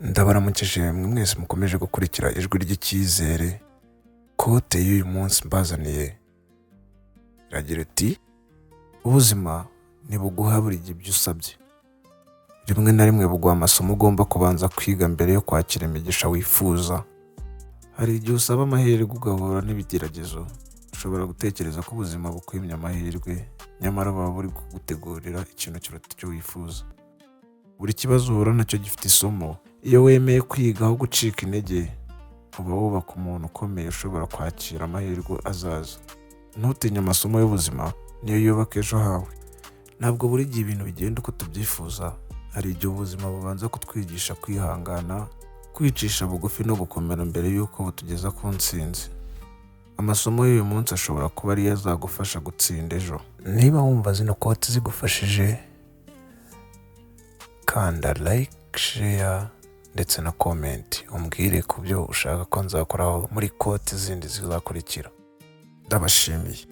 Ndabaramukije mwe mwese mukomeje gukurikira Ijwi ry'Icyizere. Quote y'uyu munsi mbazaniye iragira iti: "Ubuzima ntibuguha buri gihe ibyo usabye. Rimwe na rimwe buguha amasomo ugomba kubanza kwiga mbere yo kwakira imigisha wifuza." Hari igihe usaba amahirwe ugahura n'ibigeragezo. Ushobora gutekereza ko ubuzima bukwimye amahirwe, nyamara buba buri kugutegurira ikintu kiruta icyo wifuza. Buri kibazo uhura nacyo gifite isomo. Iyo wemeye kwiga aho gucika intege, uba wubaka umuntu ukomeye ushobora kwakira amahirwe azaza. Ntutinye amasomo y'ubuzima, niyo yubaka ejo hawe. Ntabwo buri gihe ibintu bigenda uko tubyifuza. Hari igihe ubuzima bubanza kutwigisha kwihangana, kwicisha bugufi no gukomera mbere y'uko butugeza ku ntsinzi. Amasomo y'uyu munsi ashobora kuba ariyo azagufasha gutsinda ejo. Niba wumva zino quote zigufashije, kanda like, share ndetse na comment, umbwire ku byo ushaka ko nzakoraho muri quote zindi zizakurikira. Ndabashimiye.